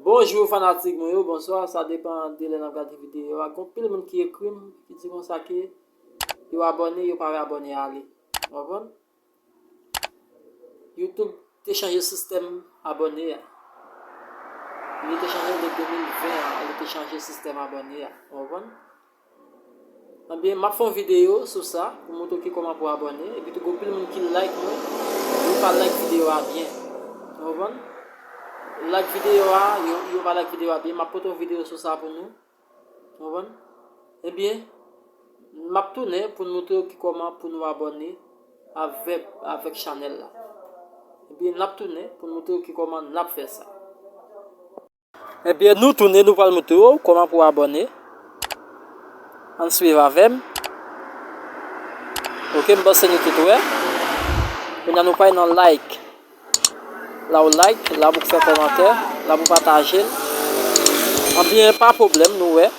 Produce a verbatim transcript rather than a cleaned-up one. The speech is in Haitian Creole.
Bonjou fanatik mwen yo, bonswa, sa depann de lè n ap gade videyo a. Gon pil moun ki ekri m, ki di konsa ke yo abòne, yo pa vle abòne ale. Ou konprann? YouTube te chanje sistèm abòne a. Li te chanje de de mil ven an, li te chanje sistèm abòne a. Ou konprann? Ebyen, m ap fè yon videyo sou sa pou montre w ki kòman pou abòne. Epi tou, gon pil moun ki like mwen, yo pa like videyo a byen. Ou konprann? Like videyo a, yo, yo pa like videyo a byen. M ap pote yon videyo sou sa pou nou. Ou konprann? Ebyen, m ap tounen pou n montre w ki kòman pou nou abòne avèk, avèk chanèl la. Ebyen, n ap tounen pou n montre w ki kòman n ap fè sa. Ebyen, nou tounen, nou pral montre w kòman pou abòne. Ann swiv avè m. Ok, m panse nou tout wè. Kounye a nou pral nan like. La ou like, la pou fè kòmantè, la pou pataje l. Ebyen, pa pwoblèm, nou wè.